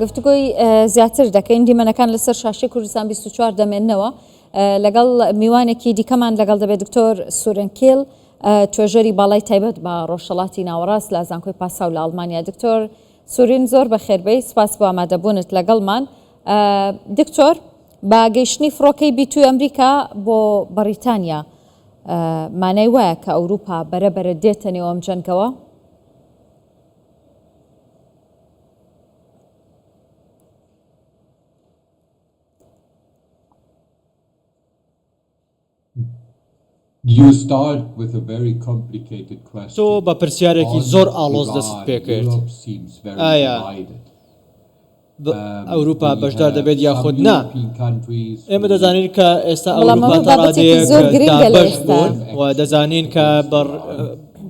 گفتوگۆی زیاتر دەکەین، دیمەنەکان لەسەر شاشەی کوردستان 24 دەمێننەوە. لەگەڵ میوانێکی دیکەمان لەگەڵ دەبێت دکتۆر سورن کیل، توێژەری باڵای تایبەت بە ڕۆژهەڵاتی ناوەڕاست لە زانکۆی پاساو لە ئەڵمانیا. دکتۆر سورین زۆر بەخێربێی، سپاس بۆ ئامادەبوونت لەگەڵمان. دکتۆر، بە گەیشتنی فڕۆکەی بی توی ئەمریکا بۆ بەڕیتانیا، مانای وایە کە ئەوروپا بەرە بەرە دێتە نێو ئەم جەنگەوە؟ تۆ بە پرسیارێکی زۆر ئاڵۆز دەستت پێکرد، ئایا ئەوروپا بەشدار دەبێت یاخود نا؟ ئێمە دەزانین کە ئێستا ئەوروپا تا ڕادەیەک دابەش بوون و دەزانین کە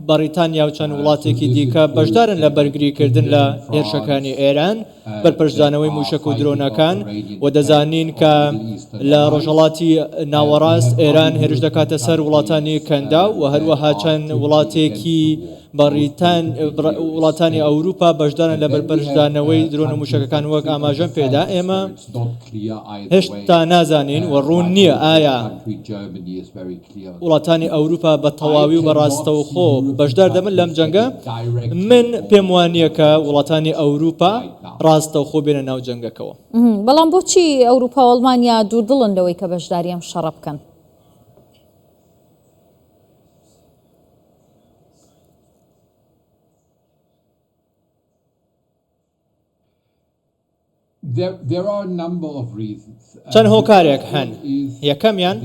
بەڕیتانیا و چەند وڵاتێکی دیکە بەشدارن لە بەرگریکردن لە هێرشەکانی ئێران. بەرپەرچدانەوەی مووشەک و درۆنەکان و دەزانین کە لە ڕۆژهەڵاتی ناوەڕاست ئێران هێرش دەکاتە سەر وڵاتانی کەنداو و هەروەها چەند وڵاتێکی بەڕیتان وڵاتانی ئەوروپا بەشدارن لە بەرپەرچدانەوەی درۆن و مووشەکەکان وەک ئاماژەم پێدا ئێمە هێشتا نازانین و ڕوون نییە ئایا وڵاتانی ئەوروپا بە تەواوی و بە ڕاستەوخۆ بەشدار دەبن لەم جەنگە؟ من پێم وا نییە کە وڵاتانی ئەوروپا ڕاستەوخۆ بێنە ناو جەنگەکەوە. بەڵام بۆچی ئەوروپا و ئەڵمانیا دوودڵن لەوەی کە بەشداری ئەم شەڕە بکەن؟ چەند هۆکارێک هەن، یەکەمیان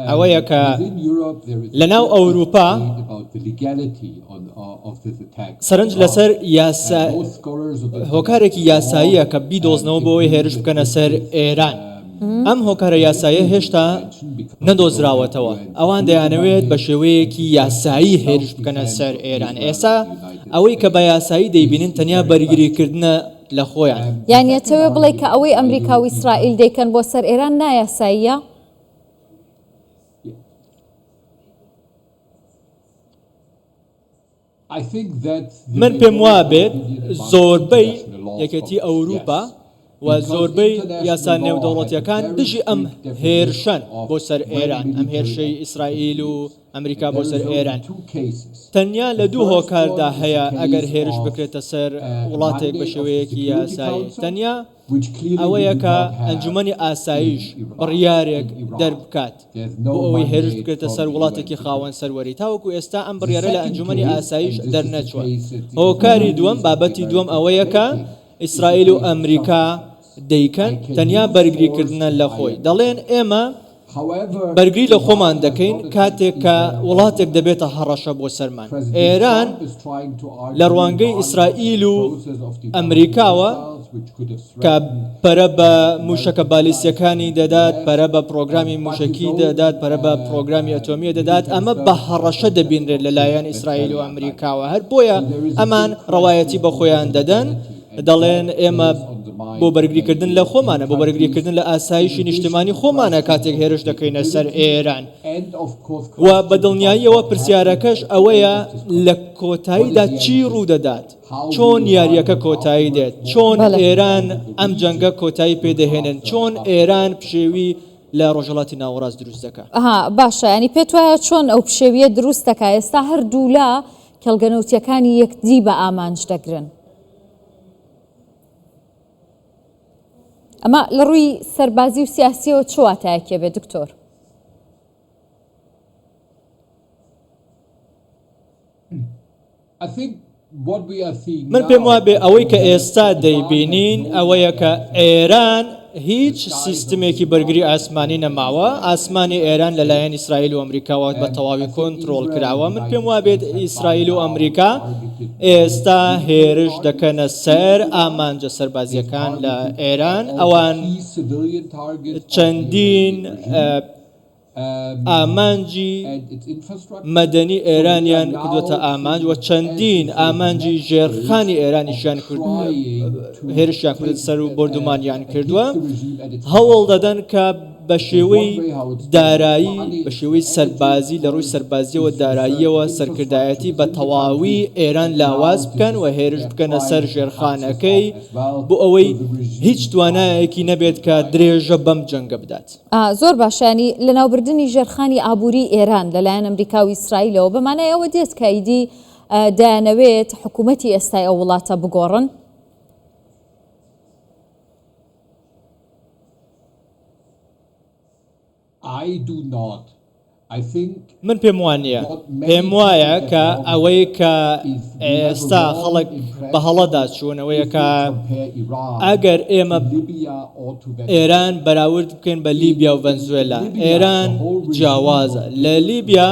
ئەوەیە کە لەناو ئەوروپا سەرنج لەسەر یاسا هۆکارێکی یاساییە کە بیدۆزنەوە بۆ ئەوەی هێرش بکەنە سەر ئێران. ئەم هۆکارە یاساییە هێشتا نەدۆزراوەتەوە. ئەوان دەیانەوێت بە شێوەیەکی یاسایی هێرش بکەنە سەر ئێران. ئێستا ئەوەی کە بە یاسایی دەیبینن تەنیا بەرگریکردنە لە خۆیان. یانی ئەتەوێ بڵێی کە ئەوەی ئەمریکا و ئیسرائیل دەیکەن بۆ سەر ئێران نایاساییە؟ من پێم وابێت زۆربەی یەکێتی ئەوروپا و زۆربەی یاسا نێودەوڵەتیەکان دژی ئەم هێرشەن بۆ سەر ئێران، ئەم هێرشەی ئیسرائیل و ئەمریکا بۆ سەر ئێران. تەنیا لە دوو هۆکاردا هەیە ئەگەر هێرش بکرێتە سەر وڵاتێک بە شێوەیەکی یاسایی، تەنیا ئەوەیە کە ئەنجومەنی ئاسایش بڕیارێک دەربکات بۆ ئەوەی هێرش بکرێتە سەر وڵاتێکی خاوەن سەروەری. تاوەکو ئێستا ئەم بڕیارە لە ئەنجومەنی ئاسایش دەرنەچووە. هۆکاری دووەم، بابەتی دووەم ئەوەیە کە ئیسرائیل و ئەمریکا دەیکەن تەنیا بەرگریکردنە لە خۆی. دەڵێن ئێمە بەرگری لە خۆمان دەکەین کاتێک کە وڵاتێک دەبێتە هەڕەشە بۆ سەرمان. ئێران لە ڕوانگەی ئیسرائیل و ئەمریکاوە کە پەرە بە مووشەکە بالیستییەکانی دەدات، پەرە بە پڕۆگرامی مووشەکی دەدات، پەرە بە پڕۆگرامی ئەتۆمی دەدات، ئەمە بە هەڕەشە دەبینرێت لەلایەن ئیسرائیل و ئەمریکاوە. هەر بۆیە ئەمان ڕەوایەتی بە خۆیان دەدەن، دەڵێن ئێمە بۆ بەرگریکردن لە خۆمانە، بۆ بەرگریکردن لە ئاسایشی نیشتمانی خۆمانە کاتێک هێرش دەکەینە سەر ئێران. و بە دڵنیاییەوە پرسیارەکەش ئەوەیە لە کۆتاییدا چی ڕوودەدات؟ چۆن یارییەکە کۆتایی دێت؟ چۆن ئێران ئەم جەنگە کۆتایی پێدەهێنن؟ چۆن ئێران پشێوی لە ڕۆژهەڵاتی ناوەڕاست دروست دەکا؟ ئەها باشە یانی پێت وایە چۆن ئەو پشێویە دروست دەکا؟ ئێستا هەردوولا کێڵگە نەوتیەکانی یەکدی بە ئامانج دەگرن. ئەمە لە ڕووی سەربازی و سیاسیەوە چ واتایەکی ئەبێ دکتۆر؟ من پێم وابێ ئەوەی کە ئێستا دەیبینین ئەوەیە کە ئێران هیچ سیستمێکی بەرگری ئاسمانی نەماوە، ئاسمانی ئێران لەلایەن ئیسرائیل و ئەمریکاوە بە تەواوی کۆنترۆڵ کراوە، من پێم وابێت ئیسرائیل و ئەمریکا ئێستا هێرش دەکەنە سەر ئامانجە سەربازییەکان لە ئێران، ئەوان چەندین ئامانجی مەدەنی ئێرانیان کردووەتە ئامانج و چەندین ئامانجی ژێرخانی ئێرانیشیان کرد هێرشیان کردووەتە سەر و بۆردومانیان کردووە هەوڵ دەدەن کە. بە شێوەی دارایی، بە شێوەی سەربازی، لە ڕووی سەربازییەوە داراییەوە سەرکردایەتی بە تەواوی ئێران لاواز بکەن و هێرش بکەنە سەر ژێرخانەکەی بۆ ئەوەی هیچ توانایەکی نەبێت کە درێژە بەم جەنگە بدات. زۆر باشە، یانی لەناوبردنی ژێرخانی ئابووری ئێران لەلایەن ئەمریکا و ئیسرائیلەوە بە مانای ئەوە دێت کە ئیدی دەیانەوێت حکوومەتی ئێستای ئەو وڵاتە بگۆڕن؟ من پێم وانییە. پێم وایە کە ئەوەی کە ئێستا خەڵک بە هەڵەدا چوون ئەوەیە کە ئەگەر ئێمە ئێران بەراورد بکەین بە لیبیا و ڤەنزوێلا، ئێران جیاوازە. لە لیبیا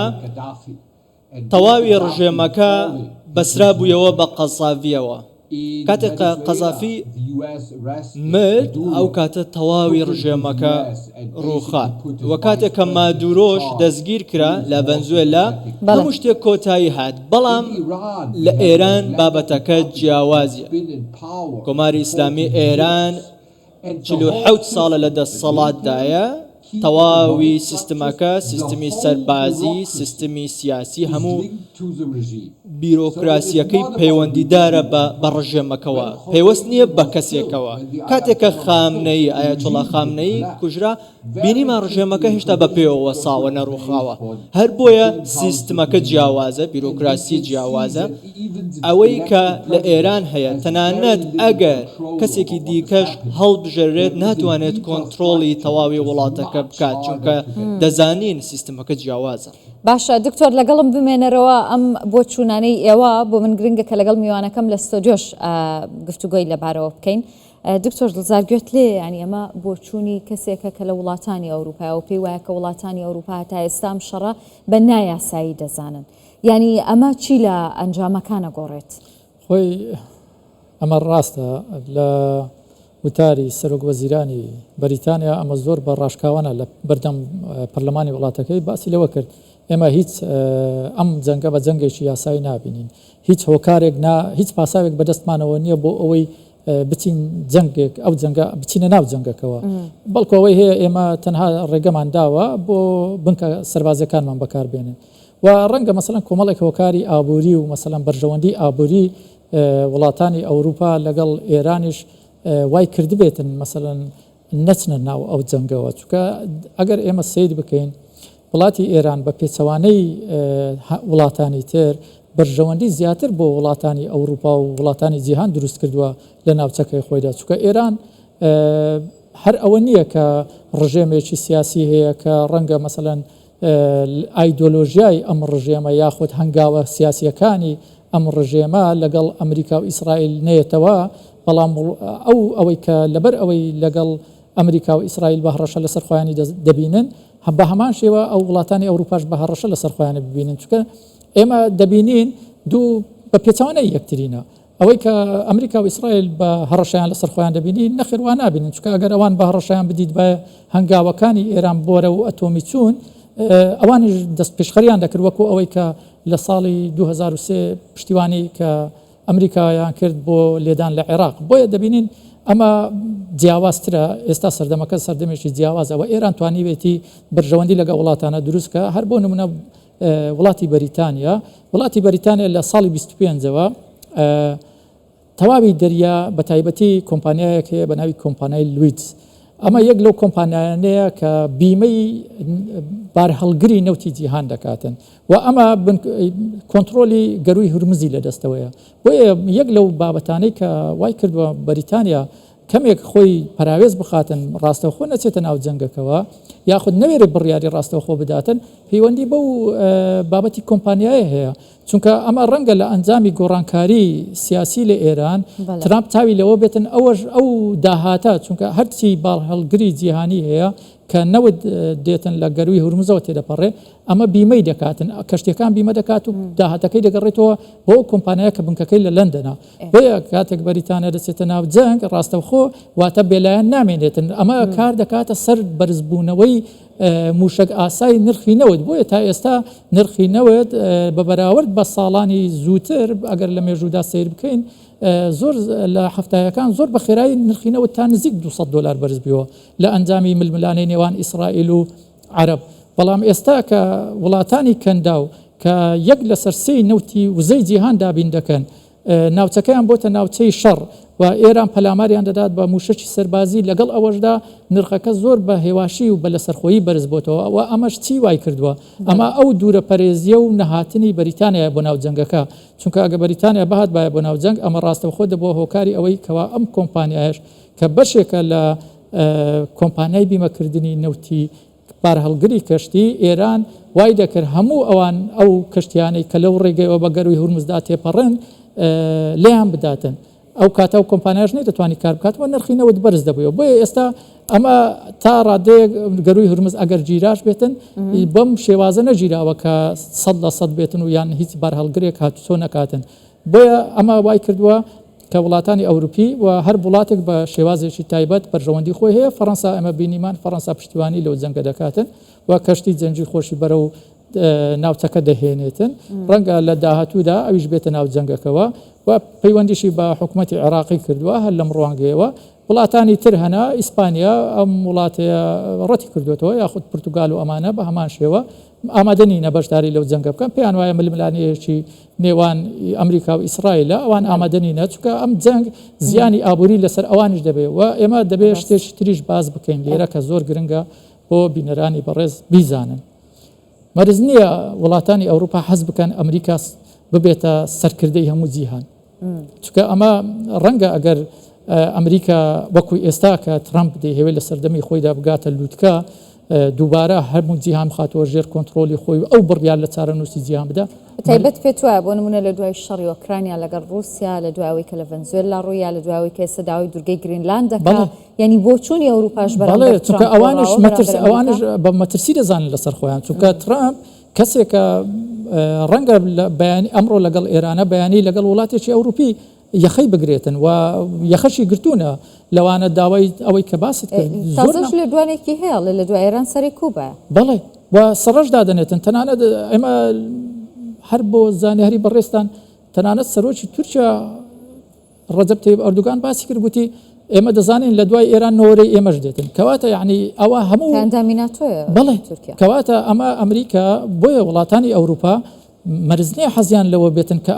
تەواوی ڕژێمەکە بەسرابوویەوە بە قەزافییەوە. کاتێک کە قەزافی مرد ئەو کاتە تەواوی ڕژێمەکە ڕووخا و کاتێک کە مادورۆش دەستگیر کرا لە ڤەنزوێلا هەموو شتێک کۆتایی هات بەڵام لە ئێران بابەتەکە جیاوازیە کۆماری ئیسلامی ئێران 47 ساڵە لە دەسەڵاتدایە تەواوی سیستمەکە، سیستمی سەربازی، سیستمی سیاسی، هەموو بیرۆکراسییەکەی پەیوەندیدارە بە ڕژێمەکەوە، پەیوەست نییە بە کەسێکەوە. کاتێک کە خامنەیی، ئایەتوڵا خامنەیی کوژرا، بینیمان ڕژێمەکە هێشتا بە پێوە وەستاوە، نەڕووخاوە. هەر بۆیە سیستمەکە جیاوازە، بیرۆکراسی جیاوازە. ئەوەی کە لە ئێران هەیە، تەنانەت ئەگەر کەسێکی دیکەش هەڵبژێرێت ناتوانێت کۆنترۆڵی تەواوی وڵاتەکە بکات، چونکە دەزانین سیستمەکە جیاوازە. باشە دکتۆر لەگەڵم بمێنەرەوە ئەم بۆچوونانەی ئێوە بۆ من گرنگە کە لەگەڵ میوانەکەم لە ستۆدیۆش گفتوگۆی لەبارەوە بکەین. دکتۆر دڵزار گوێت لێیە یانی ئەمە بۆچوونی کەسێکە کە لە وڵاتانی ئەوروپایە و پێی وایە کە وڵاتانی ئەوروپا تا ئێستا ئەم شەڕە بە نایاسایی دەزانن. یانی ئەمە چی لە ئەنجامەکان ئەگۆڕێت؟ خۆی ئەمە ڕاستە لە وتاری سەرۆک وەزیرانی بەریتانیا ئەمە زۆر بە ڕاشکاوانە لە بەردەم پەرلەمانی وڵاتەکەی باسی لەوە کرد ئێمە هیچ ئەم جەنگە بە جەنگێکی یاسایی نابینین هیچ هۆکارێک نا هیچ پاساوێک بەدەستمانەوە نییە بۆ ئەوەی بچین جەنگێک ئەو جەنگە بچینە ناو جەنگەکەوە بەڵکو ئەوەی هەیە ئێمە تەنها ڕێگەمان داوە بۆ بنکە سەربازیەکانمان بەکاربێنن و ڕەنگە مەسەلەن کۆمەڵێک هۆکاری ئابووری و مەسەلەن بەرژەوەندی ئابووری وڵاتانی ئەوروپا لەگەڵ ئێرانیش وای کردبێتن مەسەلەن نەچنە ناو ئەو جەنگەوە چونکە ئەگەر ئێمە سەیر بکەین وڵاتی ئێران بە پێچەوانەی وڵاتانی تر بەرژەوەندی زیاتر بۆ وڵاتانی ئەوروپا و وڵاتانی جیهان دروست کردووە لە ناوچەکەی خۆیدا چونکە ئێران هەر ئەوە نییە کە ڕژێمێکی سیاسی هەیە کە ڕەنگە مەسەلەن ئایدۆلۆژیای ئەم ڕژێمە یاخود هەنگاوە سیاسییەکانی ئەم ڕژێمە لەگەڵ ئەمریکا و ئیسرائیل نەیەتەوە، بەڵام ئەو ئەوەی کە لەبەر ئەوەی لەگەڵ ئەمریکا و ئیسرائیل بە هەڕەشە لەسەر خۆیانی دەبینن، بە هەمان شێوە ئەو وڵاتانی ئەوروپاش بە هەڕەشە لەسەر خۆیانی ببینن، چونکە ئێمە دەبینین دوو بە پێچەوانەی یەکترینە. ئەوەی کە ئەمریکا و ئیسرائیل بە هەڕەشەیان لەسەر خۆیان دەبینی، نەخێر وا نابینن، چونکە ئەگەر ئەوان بە هەڕەشەیان بدیتبایە هەنگاوەکانی ئێران بۆرەو ئەتۆمی چوون، ئەوانیش دەستپێشخەریان دەکرد وەکو ئەوەی کە لە ساڵی 2003 پشتیوانی کە ئەمریکایان کرد بۆ لێدان لە عێراق. بۆیە دەبینین ئەمە جیاوازترە، ئێستا سەردەمەکە سەردەمێکی جیاوازە و ئێران توانیوێتی بەرژەوەندی لەگەڵ وڵاتانە دروست کە هەر بۆ نمونە وڵاتی بەریتانیا وڵاتی بەریتانیا لە ساڵی 25ەوە تەواوی دەریا بە تایبەتی کۆمپانیایەک هەیە بە ناوی کۆمپانیای لویدز ئەمە یەک لەو کۆمپانیانەیە کە بیمەی بارهەڵگری نەوتی جیهان دەکاتن و ئەمە کۆنتترۆلی گەروی هورمزی لە دەستەوەیە بۆیە یەک لەو بابەتانەی کە وای کردووە بەریتانیا کەمێک خۆی پەراوێز بخاتن ڕاستەوخۆ نەچێتە ناو جەنگەکەوە یاخود نەوێرێ بڕیاری ڕاستەوخۆ بداتن پەیوەندی بەو بابەتی کۆمپانیایە هەیە چونکە ئەمە ڕەنگە لە ئەنجامی گۆڕانکاری سیاسی لە ئێران ترامپ چاوی لەوە بێتن ئەوەش ئەو داهاتە چونکە هەرچی باڵهەڵگری جیهانی هەیە کە نەوت دێتن لە گەروی هورمزەوە تێدەپەڕێ ئەمە بیمەی دەکاتن کەشتیەکان بیمە دەکات و داهاتەکەی دەگەڕێتەوە بۆ ئەو کۆمپانیایە کە بنکەکەی لە لەندەنە بۆیە کاتێک بەریتانیا دەچێتە ناو جەنگ ڕاستەوخۆ واتە بێلایەن نامێنێتن ئەمە کار دەکاتە سەر بەرزبوونەوەی. موشەک ئاسای نرخی نەوت بۆیە تا ئێستا نرخی نەوت بە بەراورد بە ساڵانی زووتر ئەگەر لە مێژوودا سەیر بکەین زۆر لە حەفتایەکان زۆر بە خێرایی نرخی نەوت تا نزیک 200 دلار بەرز بیەوە لە ئەنجامی ململانێی نێوان ئیسرائیل و عەرەب بەڵام ئێستا کە وڵاتانی کەنداو کە یەک لەسەر سێی نەوتی وزەی جیهان دابین دەکەن ناوچەکەیان بۆتە ناوچەی شەڕ و ئێران پەلاماریان دەدات بە مووشەکی سەربازی، لەگەڵ ئەوەشدا نرخەکە زۆر بە هێواشی و بە لەسەرخۆیی بەرز بۆتەوە و ئەمەش چی وای کردووە؟ ئەمە ئەو دوورە پەرێزییە و نەهاتنی بەریتانیایە بۆ ناو جەنگەکە، چونکە ئەگەر بەریتانیا بهاتبایە بۆ ناو جەنگ ئەمە ڕاستەوخۆ دەبووە هۆکاری ئەوەی کەوا ئەم کۆمپانیایەش کە بەشێکە لە کۆمپانیای بیمەکردنی نەوتی بارهەڵگری کەشتی ئێران وای دەکرد هەموو ئەوان ئەو کەشتیانەی کە لەو ڕێگەیەوە بە گەرووی هورمزدا تێپەڕن لێیان بداتن. ئەو کاتە ئەو کۆمپانیاش نەیدەتوانی کار بکات و نرخی نەوت بەرز دەبوویەوە. بۆیە ئێستا ئەمە تا ڕادەیەک گەرووی هورمز ئەگەر گیراش بێتن بەم شێوازە نەگیراوە کە 100% بێتن و یان هیچ بارهەڵگرێک هاتوچۆ نەکاتن. بۆیە ئەمە وای کردووە کە وڵاتانی ئەوروپی و هەر وڵاتێک بە شێوازێکی تایبەت بەرژەوەندی خۆی هەیە، فەڕەنسا ئێمە بینیمان فەڕەنسا پشتیوانی لەو جەنگە دەکاتن و کەشتی جەنگی خۆشی بەرەو ناوچەکە دەهێنێتن، ڕەنگە لە داهاتوودا ئەویش بێتە ناو جەنگەکەوە و پەیوەندیشی بە حکومەتی عێراقی کردووە هەر لەم ڕوانگەیەوە وڵاتانی تر هەنە، ئیسپانیا ئەم وڵاتەیە ڕەتی کردوێتەوە یاخود پرتوگال و ئەمانە بە هەمان شێوە ئامادە نینە بەشداری لەو جەنگە بکەن، پێیان وایە ململانێیەکی نێوان ئەمریکا و ئیسرائیلە، ئەوان ئامادە نینە، چونکە ئەم جەنگ زیانی ئابووری لەسەر ئەوانیش دەبێت و ئێمە دەبێت شتێکی تریش باس بکەین لێرە کە زۆر گرنگە بۆ بینەرانی بەڕێز بیزانن. مەرج نییە وڵاتانی ئەوروپا حەز بکەن ئەمریکا ببێتە سەرکردەی هەموو جیهان. چونکە ئەمە ڕەنگە ئەگەر ئەمریکا وەکو ئێستا کە ترامپ دەیهەوێت لە سەردەمی خۆیدا بگاتە لوتکە دووبارە هەموو جیهان بخاتەوە ژێر کۆنتڕۆلی خۆی و ئەو بڕیار لە چارەنووسی جیهان بدا. تایبەت پێت وایە بۆ نمونە لە دوای شەڕی ئۆکرانیا لەگەڵ ڕووسیا لە دوای ئەوەی کە لە ڤەنزوێلا ڕوویا لە دوای ئەوەی کە ئێستا داوای دوورگەی گرینلاند دەکا یانی بۆچوونی ئەوروپاش بەرامبەر چونکە ئەوانش مەترس ئەوانش بە مەترسی دەزانن لەسەر خۆیان چونکە ترامپ کەسێکە ڕەنگە بەیانی ئەمڕۆ لەگەڵ ئێرانە بەیانی لەگەڵ وڵاتێکی ئەوروپی یەخەی بگرێتن و یەخەشی گرتوونە لەوانە داوای ئەوەی کە باست کرد تازەش لێدوانێکی هەیە ئەڵێ لە دوای ئێران سەری کوبایە. بەڵێ و سەڕەش دادەنێتن تەنانەت ئێمە هەر بۆ زانیاری بەڕێزتان تەنانەت سەرۆکی تورکیا ڕەجەب تەیب ئەردوگان باسی کرد گوتی ئێمە دەزانین لە دوای ئێران نۆرەی ئێمەش دێتن کەواتە یعنی ئەوە هەموو ئەندامی ناتۆیە بەڵێ تورکیا کەواتە ئەمە ئەمریکا بۆیە وڵاتانی ئەوروپا مەرج نییە حەزیان لەوە بێتن کە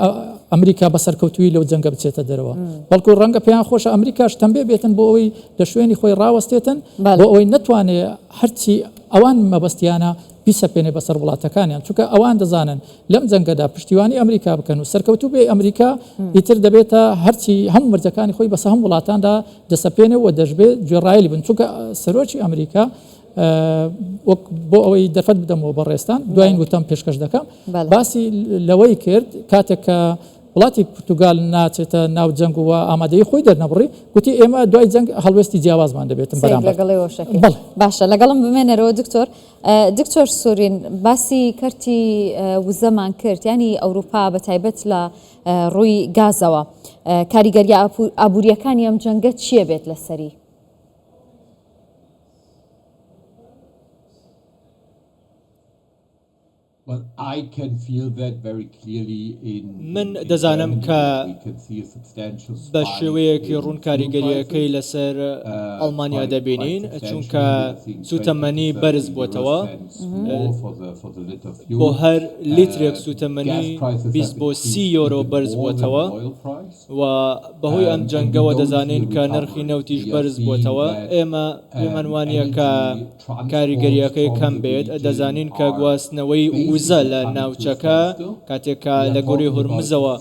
ئەمریکا بە سەرکەوتووی لەو جەنگە بچێتە دەرەوە بەڵکو ڕەنگە پێیان خۆشە ئەمریکاش تەمبێ بێتن بۆ ئەوەی لە شوێنی خۆی ڕاوەستێتن بۆ ئەوەی نەتوانێ هەرچی ئەوان مەبەستیانە بیسەپێنێ بەسەر وڵاتەکانیان چونکە ئەوان دەزانن لەم جەنگەدا پشتیوانی ئەمریکا بکەن و سەرکەوتوو بێ ئەمریکا ئیتر دەبێتە هەرچی هەموو مەرجەکانی خۆی بەسە هەموو وڵاتاندا دەسەپێنێ و دەشبێ گوێڕایەلی بن چونکە سەرۆکی ئەمریکا وەک بۆ ئەوەی دەرفەت بدەمەوە بەڕێزتان دوایین وتەم پێشکەش دەکەم باسی لەوەی کرد کاتێک کە وڵاتی پرتوگال ناچێتە ناو جەنگ و ئامادەی خۆی دەرنەبڕی گوتی ئێمە دوای جەنگ هەڵوێستی جیاوازمان دەبێتن بەرامبەر لەگەڵ باشە لەگەڵم بمێنەرەوە دکتۆر دکتۆر سورین باسی کەرتی وزەمان کرد ینی ئەوروپا بە تایبەت لە ڕووی گازەوە کاریگەریە ئابووریەکانی ئەم جەنگە چییە بێت لەسەری؟ من دەزانم کە بە شێوەیەکی ڕوون کاریگەرییەکەی لەسەر ئەڵمانیا دەبینین، چونکە سووتەمەنی بەرز بووەتەوە. بۆ هەر لیترێک سووتەمەنی 20 بۆ 30 یۆرۆ بەرز بووەتەوە. و بەهۆی ئەم جەنگەوە دەزانین کە نرخی نەوتیش بەرز بووەتەوە، ئێمە پێمان وانییە کە کاریگەرییەکەی کەم بێت، دەزانین کە گواستنەوەی وزە لە ناوچەکە کاتێک کە لە گۆری هورمزەوە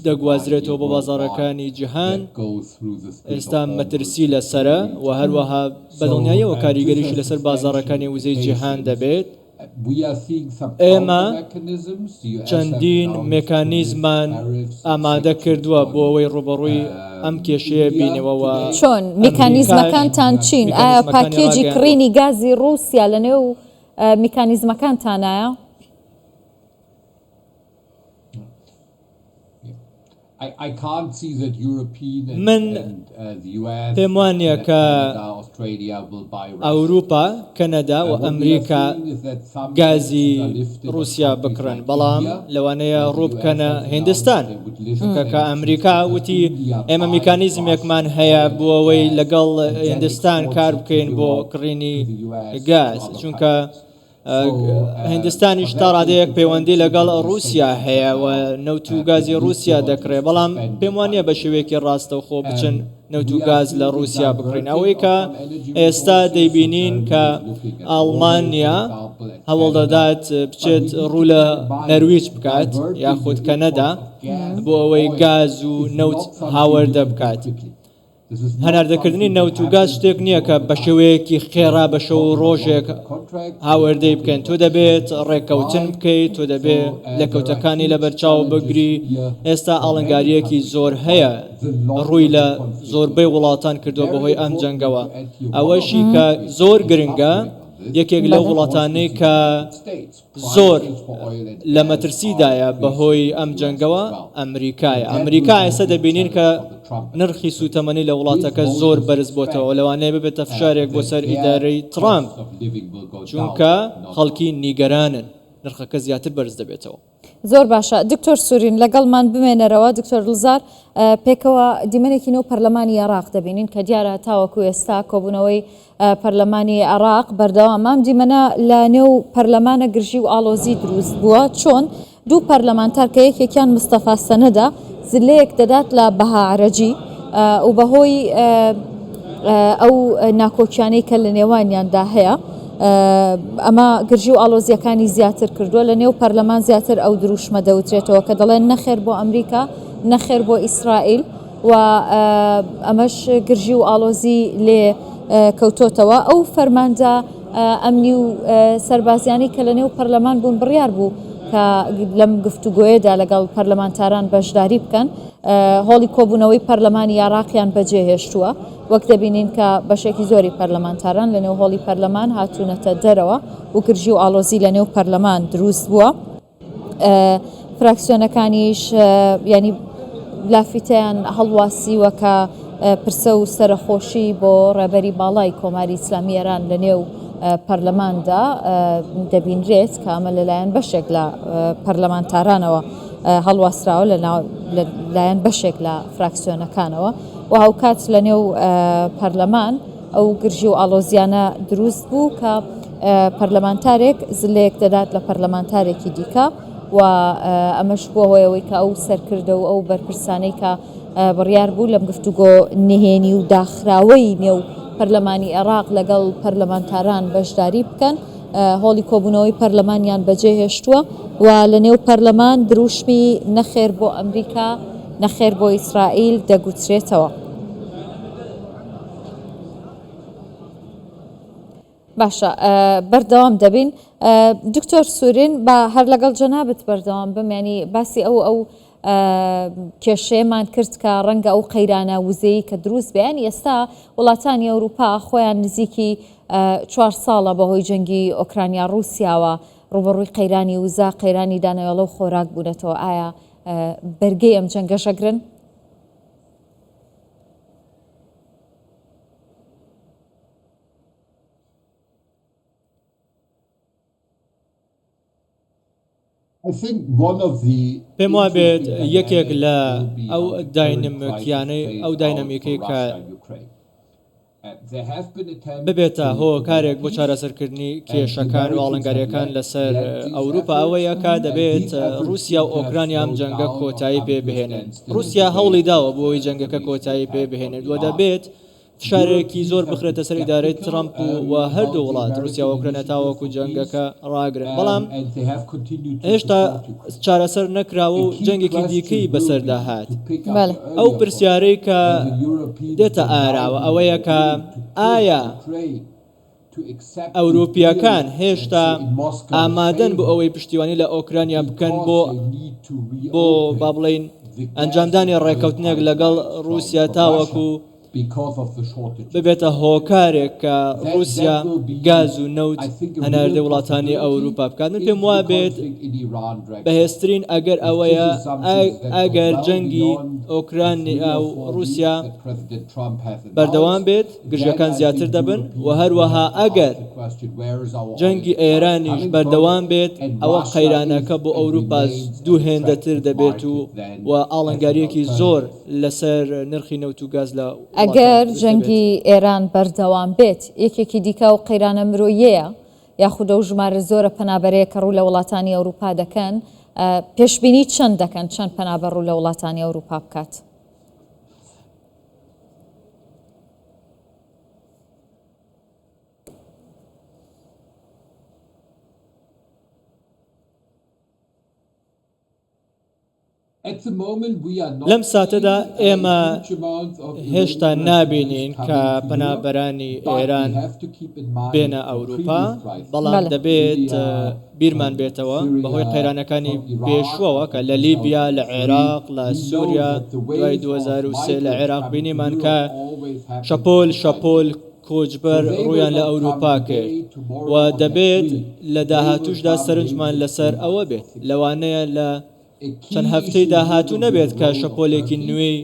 دەگوازرێتەوە بۆ بازاڕەکانی جیهان ئێستا مەترسی لەسەرە و هەروەها بەدڵنیاییەوە کاریگەریشی لەسەر بازاڕەکانی وزەی جیهان دەبێت. ئێمە چەندین مێکانیزمان ئامادە کردووە بۆ ئەوەی ڕووبەڕووی ئەم کێشەیە بینەوە و چۆن؟ میکانیزمەکانتان چین؟ ئایا پاکێجی کڕینی گازی ڕووسیا لەنێو میکانیزمەکانتانایە؟ من پێم وانییە کە ئەوروپا، کەنەدا و ئەمریکا گازی ڕووسیا بکڕن، بەڵام لەوانەیە ڕوو بکەنە هیندستان، چونکە کە ئەمریکا وتی ئێمە میکانیزمێکمان هەیە بۆ ئەوەی لەگەڵ هیندستان کار بکەین بۆ کڕینی گاز، چونکە هیندستانیش تا ڕادەیەک پەیوەندی لەگەڵ ڕووسیا هەیە و نەوت و گازی ڕووسیا دەکڕێ، بەڵام پێم وانییە بە شێوەیەکی ڕاستەوخۆ بچن نەوت و گاز لە ڕووسیا بکڕین. ئەوەی کە ئێستا دەیبینین کە ئەڵمانیا هەوڵ دەدات بچێت ڕوو لە نەرویج بکات یاخود کەنەدا بۆ ئەوەی گاز و نەوت هاوردە بکات. هەناردەکردنی نەوت و گاز شتێک نییە کە بە شێوەیەکی خێرا بە شەو و ڕۆژێک هاوردەی بکەن تۆ دەبێت ڕێککەوتن بکەیت تۆ دەبێت لێکەوتەکانی لەبەرچاو بگری ئێستا ئاڵنگارییەکی زۆر هەیە ڕووی لە زۆربەی وڵاتان کردووە بەهۆی ئەم جەنگەوە ئەوەشی کە زۆر گرنگە یەکێک لەو وڵاتانەی کە زۆر لە مەترسیدایە بەهۆی ئەم جەنگەوە ئەمریکایە. ئەمریکا ئێستا دەبینین کە نرخی سووتەمەنی لە وڵاتەکە زۆر بەرز بۆتەوە، لەوانەیە ببێتە فشارێک بۆ سەر ئیدارەی ترامپ، چونکە خەڵکی نیگەرانن نرخەکە زیاتر بەرز دەبێتەوە. زۆر باشە دکتۆر سورین لەگەڵمان بمێنەرەوە دکتۆر دڵزار پێکەوە دیمەنێکی نێو پەرلەمانی عێراق دەبینین کە دیارە تاوەکو ئێستا کۆبوونەوەی پەرلەمانی عێراق بەردەوامە ئەم دیمەنە لە نێو پەرلەمانە گرژی و ئاڵۆزی دروست بووە چۆن دوو پەرلەمانتار کە یەکێکیان مستەفا سەنەدە زلەیەک دەدات لە بەها عەرەجی و بەهۆی ئەو ناکۆکیانەی کە لە نێوانیاندا هەیە ئەمە گرژی و ئاڵۆزیەکانی زیاتر کردووە لە نێو پەرلەمان زیاتر ئەو دروشمە دەوترێتەوە کە دەڵێن نەخێر بۆ ئەمریکا نەخێر بۆ ئیسرائیل و ئەمەش گرژی و ئاڵۆزی لێ کەوتۆتەوە ئەو فەرماندە ئەمنی و سەربازیانەی کە لە نێو پەرلەمان بوون بڕیار بوو کە لەم گفتوگۆیەدا لەگەڵ پەرلەمانتاران بەشداری بکەن هۆڵی کۆبوونەوەی پەرلەمانی عێراقیان بەجێهێشتووە وەک دەبینین کە بەشێکی زۆری پەرلەمانتاران لە نێو هۆڵی پەرلەمان هاتوونەتە دەرەوە و گرژی و ئاڵۆزی لە نێو پەرلەمان دروست بووە. فراکسیۆنەکانیش یانی لافیتەیان هەڵواسیوە کە پرسە و سەرەخۆشی بۆ ڕێبەری باڵای کۆماری ئیسلامی ئێران لە نێو پەرلەماندا دەبینرێت کە ئەمە لەلایەن بەشێک لە پەرلەمانتارانەوە هەڵواسراوە لەلایەن بەشێک لە فراکسیۆنەکانەوە و هاوکات لە نێو پەرلەمان ئەو گرژی و ئاڵۆزیانە دروست بوو کە پەرلەمانتارێک زلەیەک دەدات لە پەرلەمانتارێکی دیکە و ئەمەش بووە هۆی ئەوەی کە ئەو سەرکردە و ئەو بەرپرسانەی کە بڕیار بوو لەم گفتوگۆ نهێنی و داخراوەی نێو پەرلەمانی عێراق لەگەڵ پەرلەمانتاران بەشداری بکەن هۆڵی کۆبوونەوەی پەرلەمانیان بەجێهێشتووە و لە نێو پەرلەمان دروشمی نەخێر بۆ ئەمریکا نەخێر بۆ ئیسرائیل دەگوترێتەوە. باشە بەردەوام دەبین دکتۆر سورین با هەر لەگەڵ جەنابت بەردەوام بم ینی باسی ئەو ئەو کێشەیەمان کرد کە ڕەنگە ئەو قەیرانە وزەیە کە دروست بێن ئێستا وڵاتانی ئەوروپا خۆیان نزیکی چوار ساڵە بەهۆی جەنگی ئۆکرانیا ڕووسیاوە ڕوبەڕووی قەیرانی وزە قەیرانی دانەوێڵە و خۆراک بوونەتەوە ئایا بەرگەی ئەم جەنگەشەگرن؟ پێم وابێت یەکێک لە ئەو داینەمیکیانەی ئەو داینەمیکەی کە ببێتە هۆکارێک بۆ چارەسەرکردنی کێشەکان و ئاڵنگارییەکان لەسەر ئەوروپا ئەوەیە کە دەبێت ڕووسیا و ئۆکرانیا ئەم جەنگە کۆتایی پێ بهێنن. ڕووسیا هەوڵی داوە بۆ ئەوەی جەنگەکە کۆتایی پێ بهێنێت و دەبێت فشارێکی زۆر بخرێتە سەر ئیدارەی ترەمپ و هەردوو وڵات ڕووسیا و ئۆکرانیا تاوەکو جەنگەکە ڕاگرن، بەڵام هێشتا چارەسەر نەکراوە و جەنگێکی دیکەی بەسەردا هات. ئەو پرسیارەی کە دێتە ئاراوە ئەوەیە کە ئایا ئەوروپییەکان هێشتا ئامادەن بۆ ئەوەی پشتیوانی لە ئۆکرانیا بکەن بۆ بۆ با بڵێین ئەنجامدانی ڕێککەوتنێک لەگەڵ ڕووسیا تاوەکو. ببێتە هۆکارێک کە ڕووسیا گاز و نەوت هەناردەی وڵاتانی ئەوروپا بکات. من پێم وابێت بەهێزترین ئەگەر ئەوەیە ئەگەر جەنگی ئۆکرانیا و ڕووسیا بەردەوام بێت، گرژییەکان زیاتر دەبن و هەروەها ئەگەر جەنگی ئێرانیش بەردەوام بێت، ئەوە قەیرانەکە بۆ ئەوروپا دوو هێندەتر دەبێت و و ئاڵنگارییەکی زۆر لەسەر نرخی نەوت و گاز لە وڵاتان ئەگەر دروست دەبێت. جەنگی ئێران بەردەوام بێت، یەکێکی دیکە ئەو قەیرانە مرۆییەیە یاخود ئەو ژمارە زۆرە پەنابەرەیە کە ڕوو لە وڵاتانی ئەوروپا دەکەن، پێشبینی چەند دەکەن چەند پەنابەر ڕوو لە وڵاتانی ئەوروپا بکات؟ لەم ساتەدا ئێمە هێشتا نابینین کە پەنابەرانی ئێران بێنە ئەوروپا، بەڵام دەبێت بیرمان بێتەوە بەهۆی قەیرانەکانی پێشووەوە کە لە لیبیا، لە عێراق، لە سووریا دوای 2003 لە عێراق بینیمان کە شەپۆل شەپۆل کۆچبەر ڕوویان لە ئەوروپا کرد و دەبێت لە داهاتووشدا سەرنجمان لەسەر ئەوە بێت. لەوانەیە لە چەند هەفتەی داهاتوو نەبێت کە شەپۆلێکی نوێی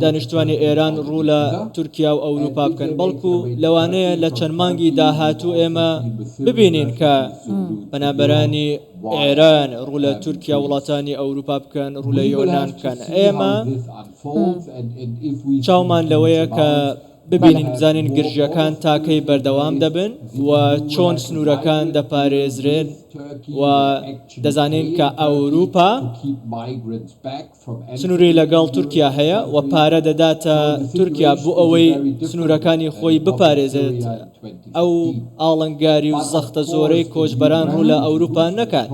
دانیشتوانی ئێران ڕوو لە تورکیا و ئەوروپا بکەن، بەڵکو لەوانەیە لە چەند مانگی داهاتوو ئێمە ببینین کە پەنابەرانی ئێران ڕوو لە تورکیا و وڵاتانی ئەوروپا بکەن، ڕوو لە یۆنان بکەن. ئێمە چاومان لەوەیە کە ببینین بزانین گرژییەکان تا کەی بەردەوام دەبن و چۆن سنوورەکان دەپارێزرێن و دەزانین کە ئەوروپا سنووری لەگەڵ تورکیا هەیە و پارە دەداتە تورکیا بۆ ئەوەی سنوورەکانی خۆی بپارێزێت ئەو ئاڵنگاری و زەختە زۆرەی کۆچبەران ڕوو لە ئەوروپا نەکات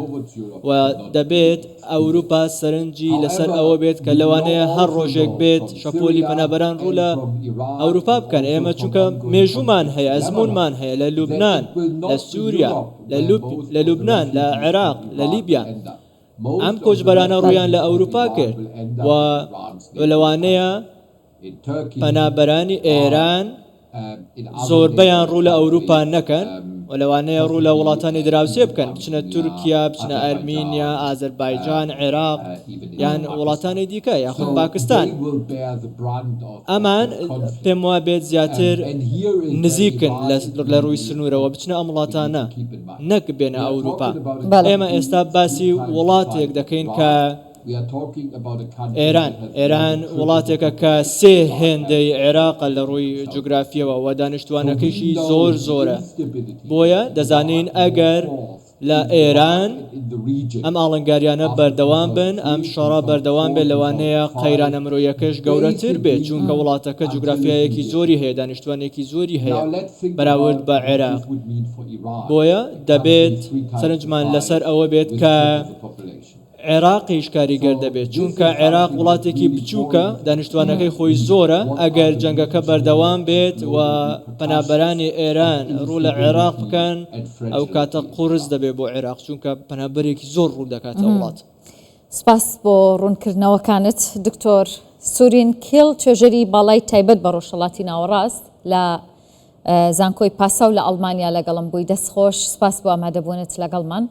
و دەبێت ئەوروپا سەرنجی لەسەر ئەوە بێت کە لەوانەیە هەر ڕۆژێک بێت شەپۆلی پەنابەران ڕوو لە ئەوروپا بکەن. ئێمە چونکە مێژوومان هەیە، ئەزموونمان هەیە لە لوبنان، لە سووریا، لە لوبنان، لە عێراق، لە لیبیا. ئەم کۆچبەرانە ڕوویان لە ئەوروپا کرد و لەوانەیە پەنابەرانی ئێران زۆربەیان ڕوو لە ئەوروپا نەکەن و لەوانەیە ڕوو لە وڵاتانی دراوسێ بکەن، بچنە تورکیا، بچنە ئەرمینیا، ئازەربایجان، عێراق یان وڵاتانی دیکە یاخود پاکستان. ئەمان پێم وابێت زیاتر نزیکن لە ڕووی سنوورەوە بچنە ئەم وڵاتانە نەک بێنە ئەوروپا. ئێمە ئێستا باسی وڵاتێک دەکەین کە ئێران، ئێران وڵاتێکە کە سێ هێندەی عێراقە لە ڕووی جوگرافییەوە و دانیشتووانەکەیشی زۆر زۆرە، بۆیە دەزانین ئەگەر لە ئێران ئەم ئاڵنگارییانە بەردەوام بن، ئەم شەڕە بەردەوام بێت، لەوانەیە قەیرانە مرۆییەکەش گەورەتر بێت، چونکە وڵاتەکە جوگرافیایەکی زۆری هەیە، دانیشتووانێکی زۆری هەیە بەراورد بە عێراق، بۆیە دەبێت سەرنجمان لەسەر ئەوە بێت کە. عێراقیش کاریگەر دەبێت، چونکە عێراق وڵاتێکی بچووکە، دانیشتوانەکەی خۆی زۆرە، ئەگەر جەنگەکە بەردەوام بێت و پەنابەرانی ئێران ڕوو لە عێراق بکەن، ئەوکاتە قورس دەبێت بۆ عێراق، چونکە پەنابەرێکی زۆر ڕوو دەکاتە وڵات. سپاس بۆ ڕوونکردنەوەکانت دکتۆر سورین کیڵ، توێژەری باڵای تایبەت بە ڕۆژهەڵاتی ناوەڕاست لە زانکۆی پاساو لە ئەڵمانیا لەگەڵم بووی. دەستخۆش، سپاس بۆ ئامادەبوونت لەگەڵمان.